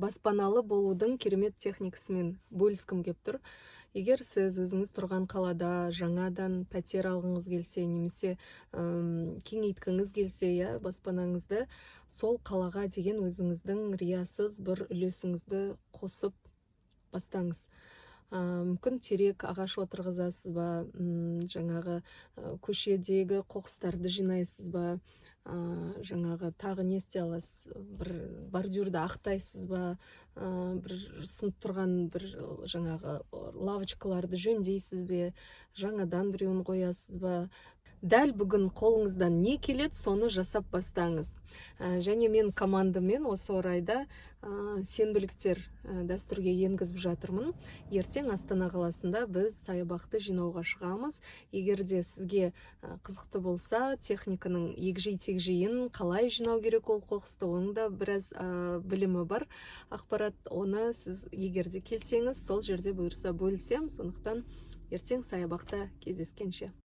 Баспаналы болудың керемет техникасымен бөліскім кеп тұр. Егер сіз өзіңіз тұрған қалада жаңадан пәтер алғыңыз келсе немесе кеңейткіңіз келсе, иә, баспанаңызды, сол қалаға деген өзіңіздің риясыз бір үлесіңізді қосып бастаңыз. Мүмкін, терек, ағаш отырғызасыз ба, жаңағы көшедегі қоқыстарды жинайсыз ба, жаңағы тағы не істей аласыз, бір бордюрді ақтайсыз ба, бір сынып тұрған бір жаңағы лавочкаларды жөндейсіз бе, жаңадан біреуін қоясыз ба, дәл бүгін қолыңыздан не келеді, соны жасап бастаңыз. Және мен командамен осы орайда сенбіліктер дәстүрге енгізіп жатырмын. Ертең Астана қаласында біз саябақты жинауға шығамыз. Егер де сізге қызықты болса, техниканың егжей тегжейін, қалай жинау керек ол қоқысты, оның да біраз білімі бар, ақпарат, оны сіз егер де келсеңіз, сол жерде бұйырса бөлісемін. Сондықтан ертең саябақта кездескенше!